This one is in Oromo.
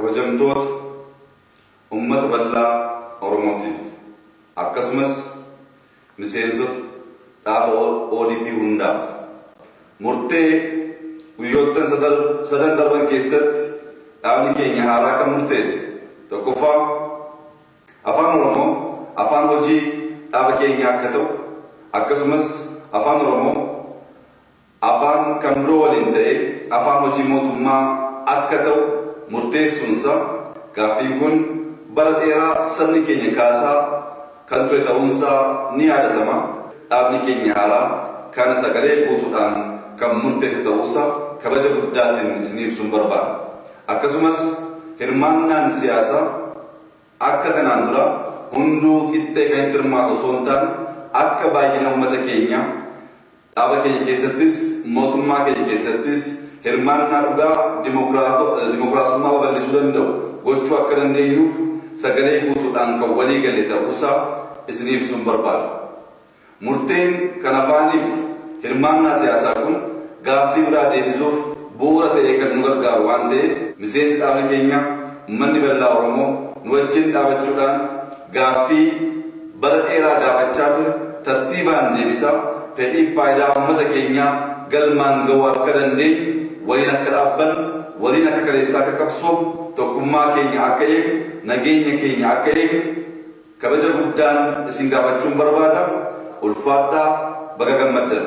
Kabajamtoota uummata bal'aa Oromootiif akkasumas miseensota dhaaba ODP hundaaf, murtee guyyoottan sadan darban keessatti dhaabni keenya haaraa kan murteesse: Tokkoffaa, Afaan Oromoo afaan hojii dhaaba keenya akka ta'u, akkasumas Afaan Oromoo afaan kan biroo waliin ta'ee afaan hojii mootummaa akka ta'u murteessuunsa. Gaaffiin kun bara dheeraa sabni keenya kaasaa kan ture ta'uunsaa ni yaadatama. Dhaabni keenya haaraa kana sagalee guutuudhaan kan murteesse ta'uusaa kabaja guddaatiin isin ibsuun barbaada. Akkasumas hirmaannaan siyaasaa akka kanaan dura hunduu qixxee kan itti hirmaatu osoo hin taane, akka baay'ina uummata keenyaa dhaaba keenya keessattis mootummaa keenya keessattis hirmaannaa dhugaa dimokiraasummaa babal'isuu danda'u gochuu akka dandeenyuuf sagalee guutuudhaan kan walii galle ta'uusaa isin ibsuun barbaada. Murteen kan afaaniif hirmaannaa siyaasaa kun gaaffii biraa deebisuuf bu'uura ta'ee kan nu gargaaru waan ta'eef, miseensi dhaabni keenya, uummanni bal'aa Oromoo nu wajjin dhaabachuudhaan gaaffii bara dheeraa gaafachaa ture tartiibaan deebisaa fedhiif faayidaa uummata keenyaa galmaan ga'uu akka dandeenyu waliin akka dhaabbannu, waliin akka kaleessaa akka qabsoofnu, tokkummaa keenya akka eegnu, nageenya keenya akka eegnu kabaja guddaan isin gaafachuun barbaada. Ulfaadhaa, baga gammaddan.